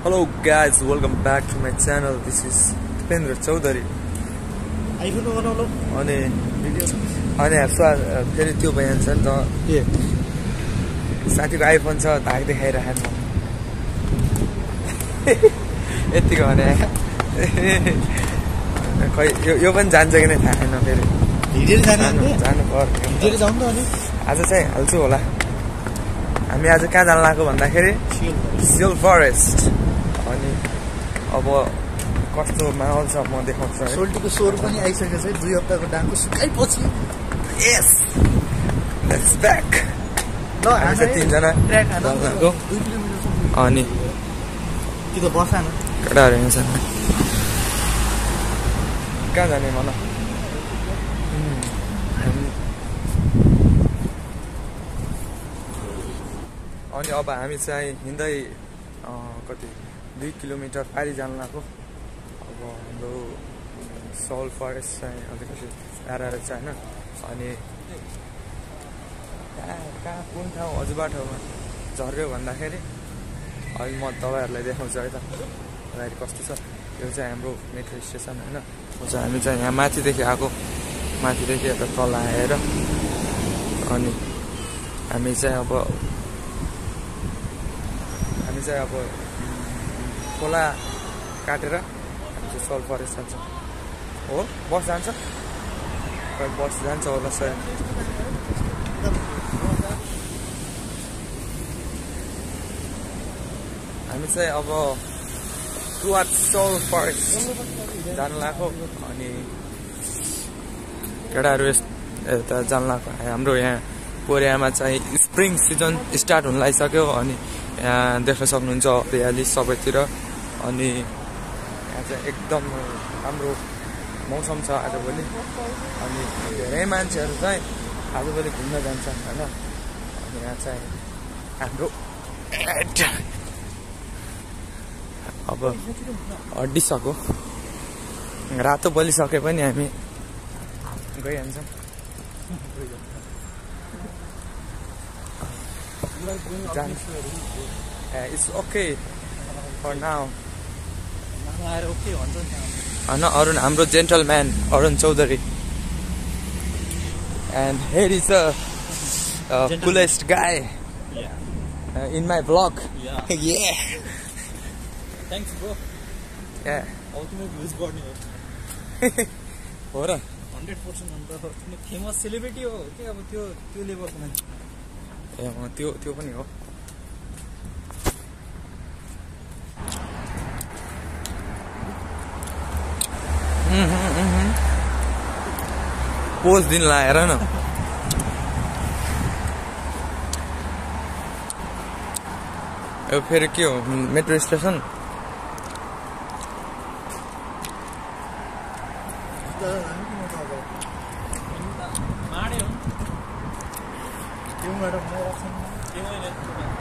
Hello guys, welcome back to my channel. This is Dipendra Chaudhary. अनि फेरि त्यो बयान छ नि त के साथीको आइफोन छ धाक देखाइराखेन यतिको भने खै यो पनि जान्छ कि नै थाहा छैन फेरि जानु पर्यो आज चाहिँ हाल्छु होला हामी आज कहाँ जान लाग्यो भन्दाखेरि सियल फरेस्ट अनि अब कस्तो माहौल छ म देखाउँछु सोल्टीको स्वर पनि आइसकेको छ 2 हप्ताको डाङको सुकाइपछि यस लेट्स ब्याक ल हामी चाहिँ तीनजना गएको 2 किलोमिटर अनि कि त बसा न केटाहरु हिँड्छ कहाँ जाने मन अनि अब हामी चाहिँ हिँड्दै कति 2 किलोमिटर पारी जान लाग्यो अब हाम्रो सोल फरेस्ट चाहिँ अलिकति टाढा रहेछ होइन अनि कहाँ कुन ठाउँ अजुबा ठाउँमा झर्यो भन्दाखेरि अहिले म तपाईँहरूलाई देखाउँछु है त गाडी कस्तो छ यो चाहिँ हाम्रो मेट्रो स्टेसन होइन हामी चाहिँ यहाँ माथिदेखि आएको माथिदेखि यता तल आएर अनि हामी चाहिँ अब खोला काटेर हामी चाहिँ सोल फरेस्ट जान्छ हो बस जान्छ बस जान्छ होला सायद हामी चाहिँ अब टुवर्ड सोल फरेस्ट जान लाग्यो अनि केटाहरू यता जान लाग्यो हाम्रो यहाँ कोरियामा चाहिँ स्प्रिङ सिजन स्टार्ट हुन लागिसक्यो अनि यहाँ देख्न सक्नुहुन्छ हरियाली सबैतिर अनि यहाँ चाहिँ एकदम राम्रो मौसम छ आजभोलि अनि धेरै मान्छेहरू चाहिँ आजभोलि घुम्न जान्छन् होइन अनि यहाँ चाहिँ हाम्रो अब अड्डिसक्यो रातो बलिसके पनि हामी गइहाल्छौँ It's okay for now. Arun, I'm the gentleman, Arun Chaudhary. And here is the coolest guy in my vlog. Yeah. Yeah. Thanks, bro. Yeah. Ultimate news body. What? 100% famous celebrity हो के अब त्यो लेभलको मान्छे ए त्यो पनि हो पोज दिन लाएर न यो फेरि के हो मेट्रो स्टेसन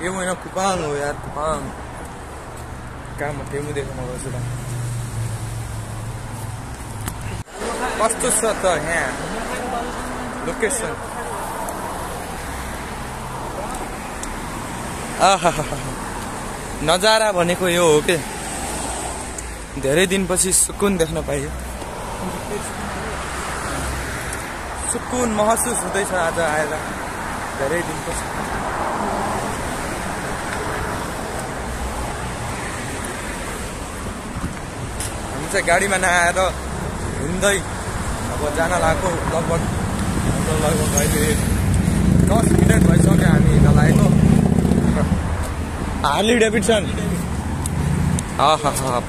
ये महिना कुपाङ हो यार कुपाङ कहाँमा टेमु देख्न गएको त कस्तो छ त यहाँ लोकेसन आहा नजारा भनेको यो हो के धेरै दिनपछि सुकुन देख्न पाइयो सुकुन महसुस हुँदैछ आज आएर धेरै दिनपछि हामी चाहिँ गाडीमा नआएर हिँड्दै अब जान लागेको लगभग अहिले 10 मिनट भइसक्यो हामी हिँड्न लागेको हार्ली डेभिडसन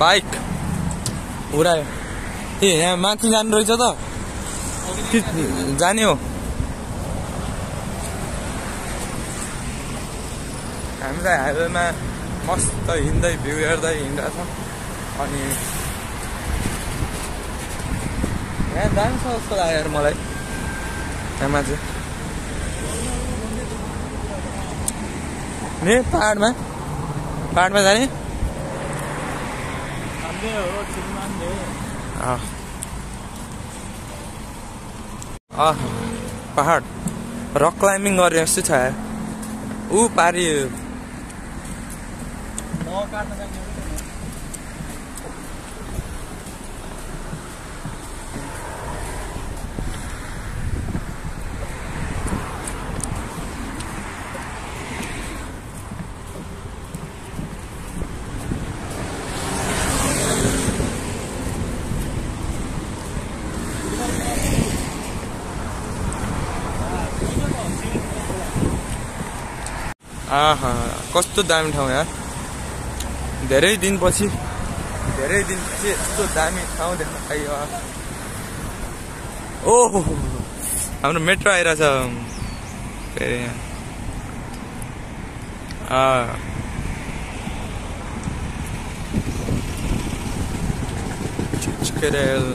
बाइक उडायो ए यहाँ माथि जानु रहेछ त कि जाने हो हामी चाहिँ हाइवेमा मस्त हिँड्दै भ्यू हेर्दै हिँडेका छौँ अनि यहाँ जान्छ जस्तो लाग्यो मलाई यहाँ चाहिँ नि पाहाडमा जाने पहाड रक क्लाइम्बिङ गरे जस्तो छ ऊ पारि आहा कस्तो दामी ठाउँ यार धेरै दिनपछि यस्तो दामी ठाउँ देख्न पाइयो ओहो हाम्रो मेट्रो आइरहेछ फेरि यहाँ चिचकेरेल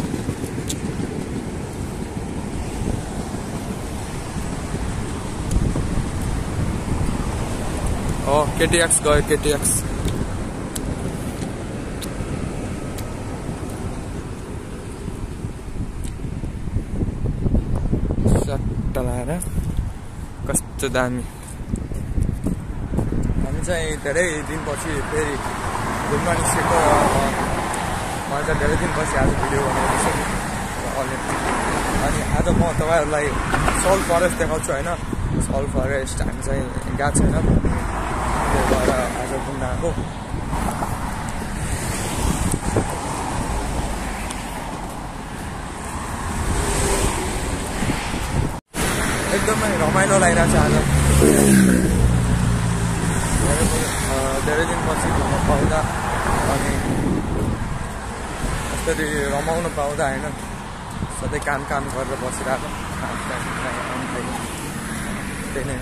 KTX गयो KTX सट्टा लाएर कस्तो दामी हामी चाहिँ धेरै दिनपछि फेरि घुम्न निस्केको मैले चाहिँ धेरै दिनपछि आज भिडियो बनाउँदैछु अनि आज म तपाईँहरूलाई सल्ट फरेस्ट देखाउँछु होइन सल्ट फरेस्ट हामी चाहिँ गएको छैन त्यही भएर आज घुम्न आएको एकदमै रमाइलो लागिरहेको छ आज धेरै दिनपछि घुम्न पाउँदा अनि यसरी रमाउनु पाउँदा होइन सधैँ काम गरेर बसिरहेको त्यही नै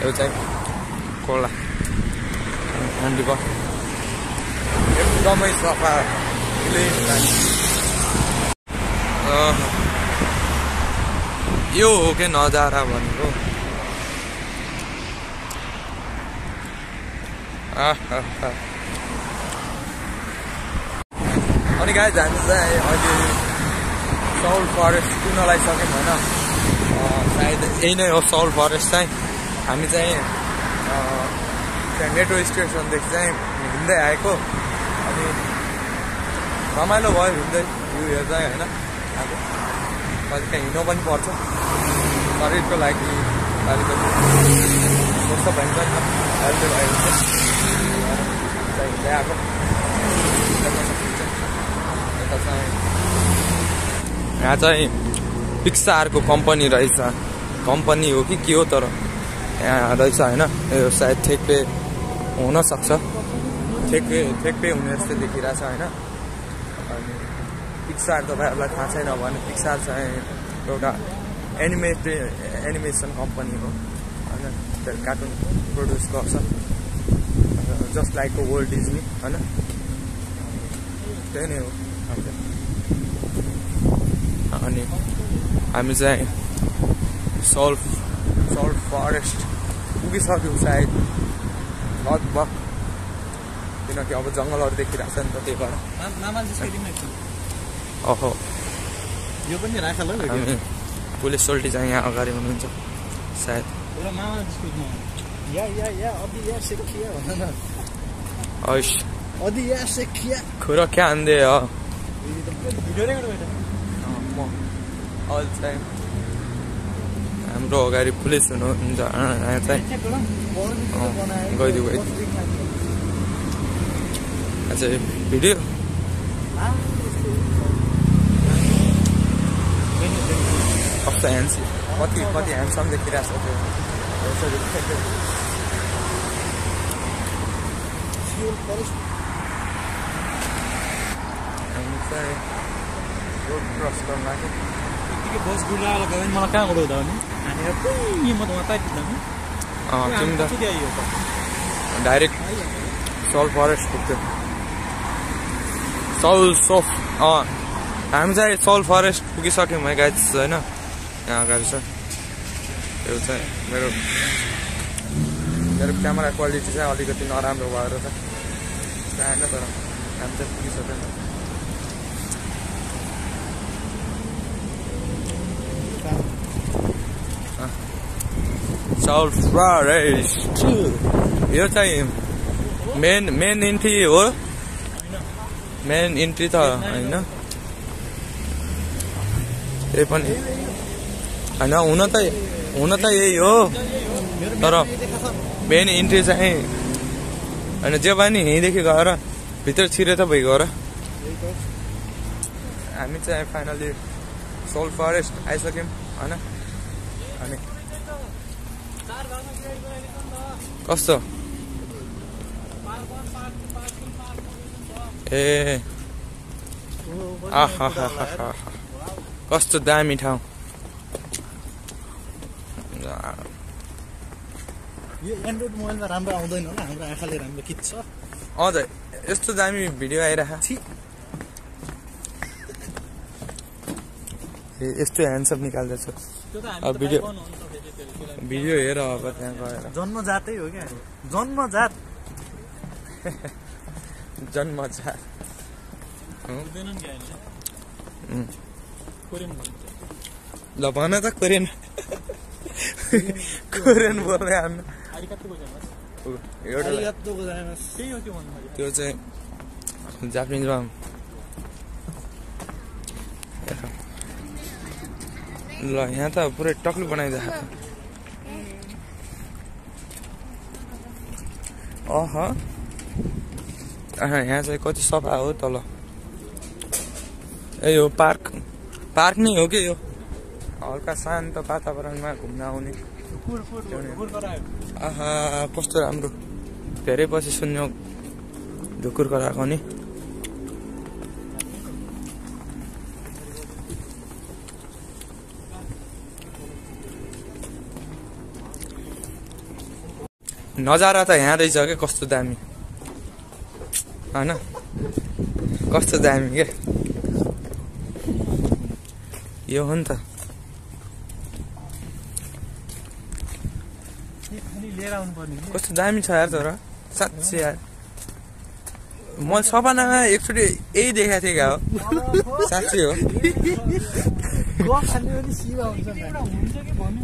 यो चाहिँ खोला हान्डी भयो एकदमै सफा यो हो के नजारा भनेको अनि गाइज हामी चाहिँ अहिले सल्ट फरेस्ट पुग्न लगाइसक्यौँ होइन सायद यही नै हो सल्ट फरेस्ट चाहिँ हामी चाहिँ त्यहाँ मेट्रो स्टेसनदेखि चाहिँ हिँड्दै आएको अनि रमाइलो भयो हिँड्दै भ्यू हेर्दा होइन अब कहिले त्यहाँ हिँड्नु पनि पर्छ शरीरको लागि अलिकति स्वस्थ भइन्छ नि हेल्दी भयो हिँड्दै आएको यहाँ चाहिँ पिक्सारको कम्पनी रहेछ कम्पनी हो कि के हो तर यहाँ रहेछ होइन यो सायद ठेक्पे हुनसक्छ ठेक्पे हुने जस्तै देखिरहेछ होइन अनि पिक्सार तपाईँहरूलाई थाहा छैन भने पिक्सार चाहिँ एउटा एनिमेसन कम्पनी हो होइन कार्टुन प्रड्युस गर्छ जस्ट लाइक वर्ल्ड डिज्नी होइन त्यही नै हो अनि हामी चाहिँ सल्ट फरेस्ट पुगिसक्यौँ सायद लगभग किनकि अब जङ्गलहरू देखिरहेछ नि त त्यही भएर ओहो यो पनि राख ल हामी पुलिस सोल्टी चाहिँ यहाँ अगाडि हुनुहुन्छ सायद खुरा क्या आन्दे चाहिँ हाम्रो अगाडि पुलिस हुनुहुन्छ यहाँ चाहिँ गइदियो अच्छा भिडियो कस्तो ह्यान्डसम कति ह्यान्डसम देखिरहेको छ त्यो हामी चाहिँ रोड क्रस गर्न लाग्यो बस गुला गयो भने मलाई कहाँ उडाउँदा भने हामीलाई पुइ म त वहाँ पाइदिँदा तिमी त डाइरेक्ट सल्ट फरेस्ट पुग्थ्यो हामी चाहिँ सल्ट फरेस्ट पुगिसक्यौँ है गाइज होइन यहाँ अगाडि छ त्यो चाहिँ मेरो क्यामेरा क्वालिटी चाहिँ अलिकति नराम्रो भएर छ होइन तर हामी चाहिँ पुगिसक्यौँ सल्ट फरेस्ट यो चाहिँ मेन इन्ट्री हो मेन इन्ट्री त होइन त्यही पनि होइन हुन त यही हो तर मेन इन्ट्री चाहिँ होइन जे भयो नि यहीँदेखि गएर भित्र छिरे त भइ गएर हामी चाहिँ फाइनली सल्ट फरेस्ट आइसक्यौँ होइन अनि कस्तो ए आहा कस्तो दामी ठाउँ यो एन्ड्रोइड मोबाइलमा राम्रो आउँदैन होला हाम्रो आँखाले राम्रो खिच्छ हजुर यस्तो दामी भिडियो आइरह यस्तो ह्यान्डसप निकाल्दैछु अब भिडियो हेर अब त्यहाँ गएर जन्मजातै हो क्या जन्मजात ल भन त कोरियन कोरियन बोल्दै आउनु त्यो चाहिँ जापानिजमा ल यहाँ त पुरै टक्लु बनाइदिएको यहाँ चाहिँ कति सफा हो तल ए यो पार्क नै हो कि यो हल्का शान्त वातावरणमा घुम्न आउने कस्तो राम्रो धेरै पछि सुन्यो ढुकुर कराएको नि नजारा त यहाँ रहेछ क्या कस्तो दामी होइन कस्तो दामी क्या यो हो नि त कस्तो दामी छ यार तर साँच्चै यार मैले सपनामा एकचोटि यही देखाएको थिएँ क्या हो साँच्चै हो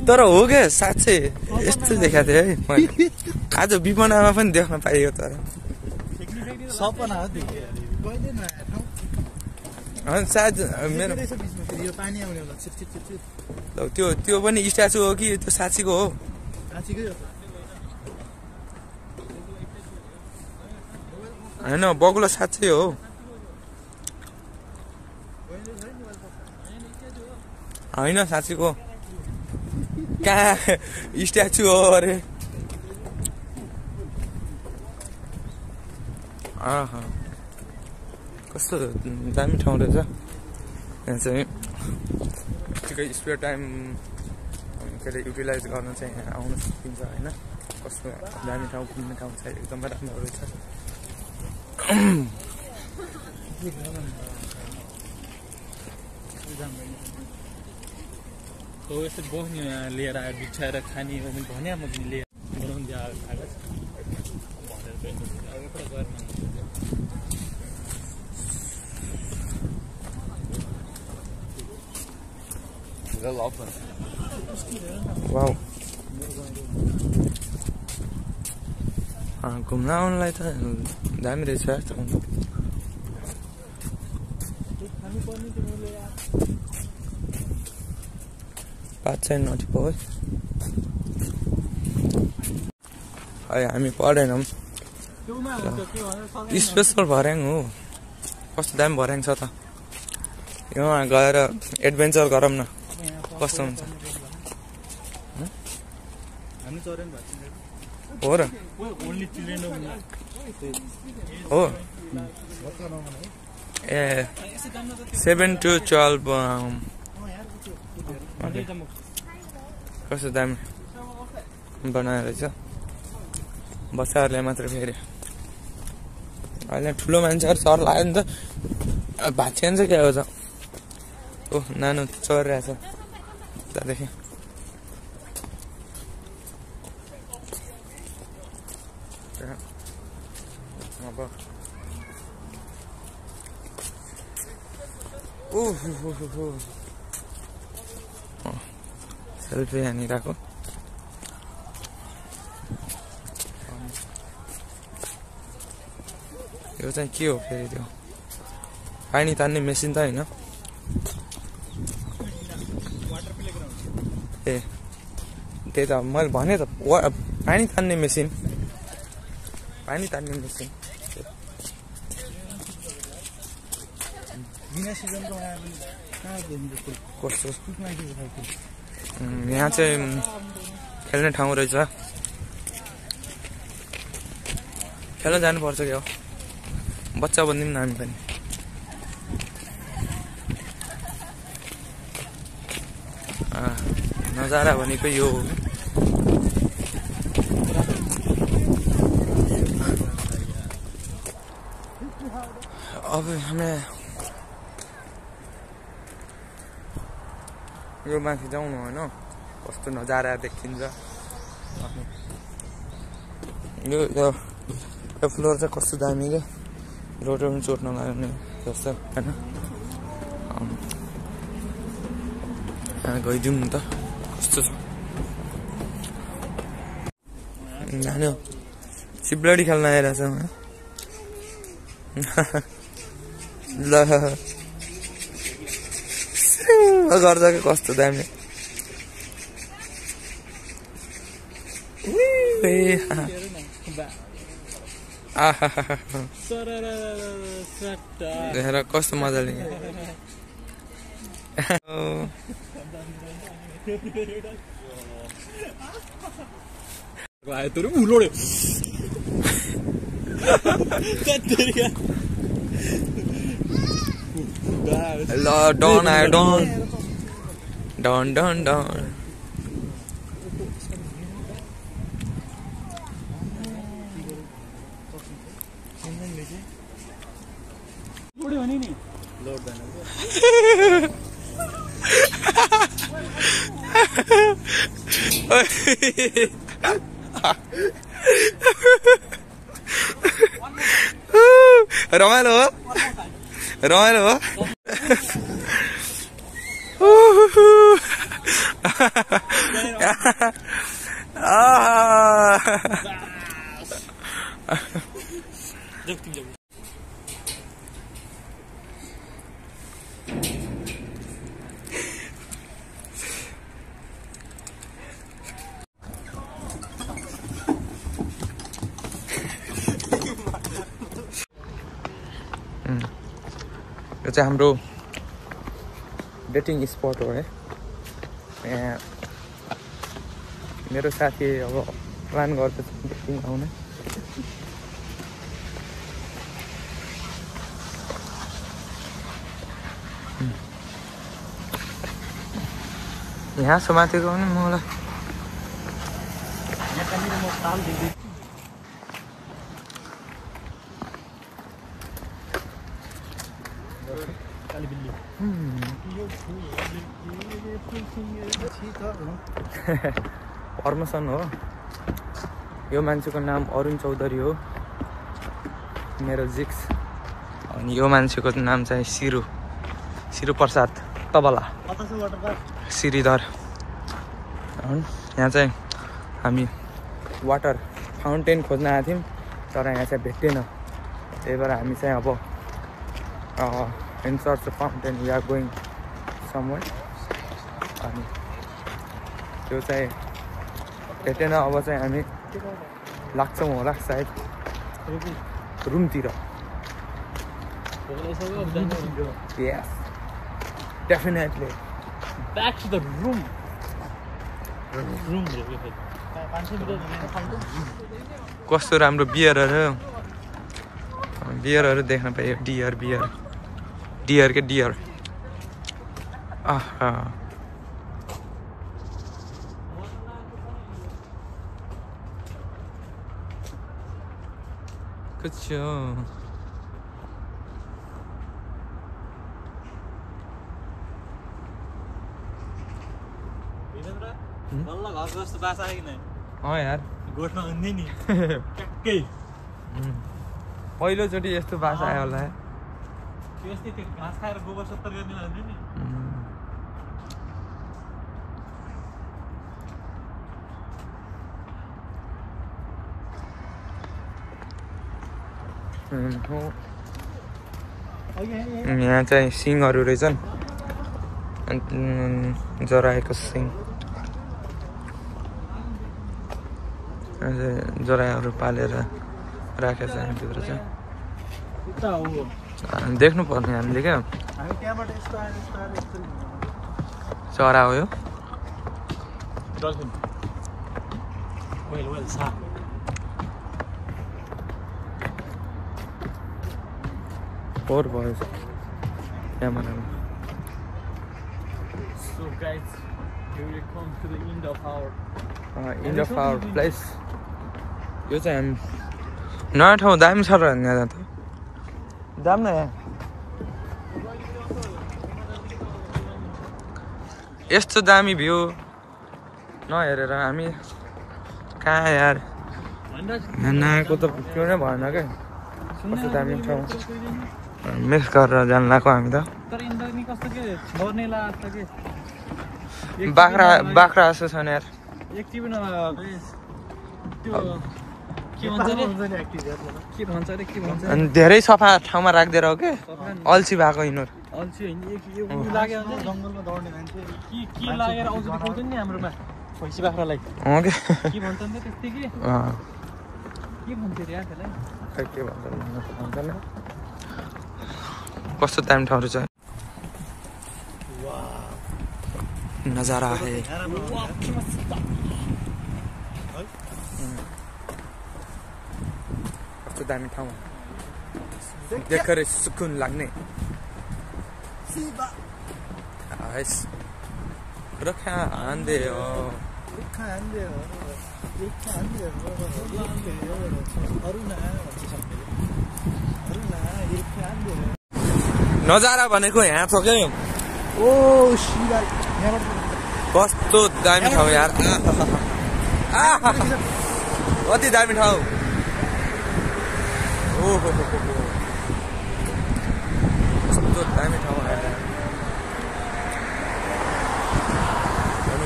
तर हो क्या साँच्चै यस्तो देखाएको थिएँ है मैले आज विपनामा पनि देख्न पाइयो तर सपना हो सायद मेरो त्यो पनि स्ट्याचु हो कि त्यो साँच्चीको हो होइन बगुलो साँच्चै हो होइन साँच्चीको कहाँ स्ट्याचु हो अरे कस्तो दामी ठाउँ रहेछ यहाँ चाहिँ ठिकै स्पेयर टाइम के अरे युटिलाइज गर्न चाहिँ यहाँ आउन सकिन्छ होइन कस्तो दामी ठाउँ घुम्ने ठाउँ छ एकदमै राम्रो रहेछ यस्तो बस्ने लिएर आएर बिछाएर खाने भने म पनि लिएर बनाउनु कागज वाउ घुम्न आउनुलाई त दामी रहेछ बात चाहिँ नटिपो है हामी पढेनौँ स्पेसल भर्याङ हो कस्तो दामी भर्याङ छ त यहाँ गएर एडभेन्चर गरौँ न कस्तो हुन्छ हो र हो ए 7 to 12 कस्तो दामी बनाएर रहेछ बच्चाहरूले मात्र फेरि अहिले ठुलो मान्छेहरू चर लाग्यो नि त भाँचिन्छ क्या हो त ओ नानो चरिरहेछ त्यहाँदेखि अब सेल्फी हानिरहेको यो चाहिँ के हो फेरि त्यो पानी तान्ने मेसिन त होइन ए त्यही त मैले भने त पानी तान्ने मेसिन कस्तो यहाँ चाहिँ खेल्ने ठाउँ रहेछ खेल्न जानुपर्छ क्या हो बच्चा बनिदिउँ न हामी पनि नजारा भनेको यो हो अब हामी यो माथि जाउँ न होइन कस्तो नजारा देखिन्छ यो फ्लोर चाहिँ कस्तो दामी क्या रोडहरू पनि चोट नलाग्ने जस्तो होइन गइदिउँ न त कस्तो छ नानी सिब्लडी खेल्न आइरहेछ ल गर्छ कि कस्तो दामी देखेर कस्तो मजाले ल डन आयो डन डन डन डन रमाइलो हो रमाइलो हो यो चाहिँ हाम्रो डेटिङ स्पट हो है यहाँ मेरो साथी अब प्लान गर्दैछ डेटिङ आउने यहाँ समातेको पनि मलाई पर्मसन हो यो मान्छेको नाम अरुण चौधरी हो मेरो जिक्स अनि यो मान्छेको नाम चाहिँ सिरु प्रसाद तबला श्रीधर यहाँ चाहिँ हामी वाटर फाउन्टेन खोज्न आएको थियौँ तर यहाँ चाहिँ भेटेन त्यही भएर हामी चाहिँ अब in search of fountain we are going somewhere अनि त्यो चाहिँ भेटेन अब चाहिँ हामी लाग्छौँ होला सायद रुमतिर Yes, definitely. Back to the room. कस्तो राम्रो बियरहरू देख्न पाइयो डियर के डियर आहा कुछ यार गोठमा हुँदै नि ट्याक्कै पहिलोचोटि यस्तो बास आयो होला त्यस्तै त्यो घाँस खाएर गोबर 70 गर्ने लाग्यो नि यहाँ चाहिँ सिङहरू रहेछन् जराएको सिङ जराहरू पालेर राखेको छ भित्र चाहिँ देख्नु पर्ने हामीले क्या चरा हो यो 4 भयो क्यामेरामा So guys, here we come to the end of our place यो चाहिँ हामी नयाँ ठाउँ दामी छ र यहाँ त दाम न यहाँ यस्तो दामी भ्यू नहेरेर हामी कहाँ यार यहाँ नआएको त त्यो नै भएन क्या कस्तो दामी ठाउँ मिस गरेर जानु लाग्यो हामी त तर इन्डोनी कस्तो के मर्ने लाग्छ के बाख्रा जस्तो छ नि यार एक्टिभ त्यो के भन्छ रे के भन्छ अनि धेरै सफा ठाउँमा राख्दिएर हो के अल्छी भएको यिनीहरू अल्छी होइन लाग्यो भने जङ्गलमा दौड्ने मान्छे के लागेर आउँछ देखाउँछ नि हाम्रोमा भैँसी बाख्रालाई हो के के भन्छ नि त त्यस्तै के भन्छ रे यार त्यसलाई खै के भन्छ कस्तो दामी ठाउँहरू छ नजारा है कस्तो दामी ठाउँ देखेर सुकुन लाग्ने रुखा हान्दे हो नजारा भनेको यहाँ छ क्या कस्तो दामी ठाउँ यार कति दामी ठाउँ ओहो कस्तो दामी ठाउँ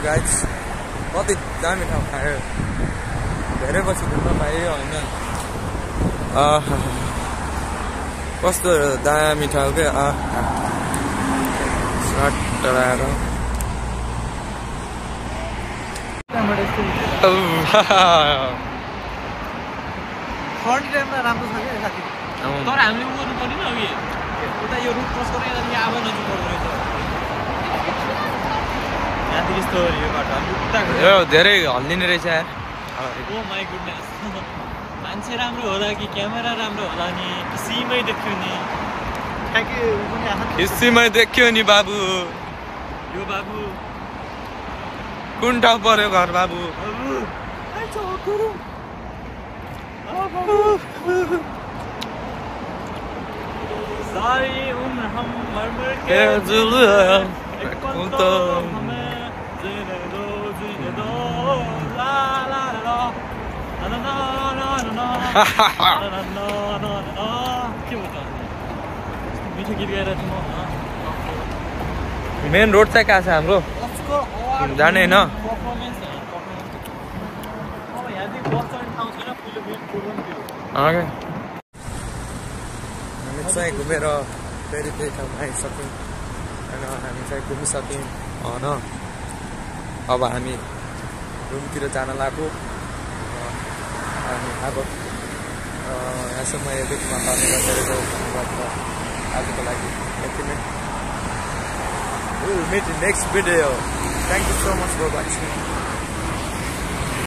गाइस कति दामी ठाउँ खायो धेरै पछि घुम्न पायो होइन कस्तो दामी ठाउँ क्या टराएर फ्रन्ट टाइममा राम्रो छ क्या साथी तर हामीले उ गर्नु पर्दैन अघि उता यो रुट क्रस गरेर यहाँ आवा नजिक पर्दो रहेछ यहाँदेखि यस्तो यो बाटो यो धेरै हल्लिने रहेछ यार ओ माई गुडनेस मान्छे राम्रो होला कि क्यामेरा राम्रो होला नि किसिमै देख्यो नि किसिमै देख्यो नि बाबु यो बाबु कुन ठाउँ पर्यो घर बाबु सारी उम्र हम मर के जुलिया कुंतो हमें जीने दो ला ला ला ना ना ना ना ना के होता मीठो गीत गाएर म मेन रोड चाहिँ कहाँ छ हाम्रो जाने होइन हामी चाहिँ घुमेर फेरि त्यही ठाउँमा आइसक्यौँ होइन हामी चाहिँ घुमिसक्यौँ होइन अब हामी रुमतिर जान लाग्यो अनि अब यहाँसम्म यतिमा पार्ने गरेको आजको लागि यति नै We'll meet in next video. Thank you so much for watching.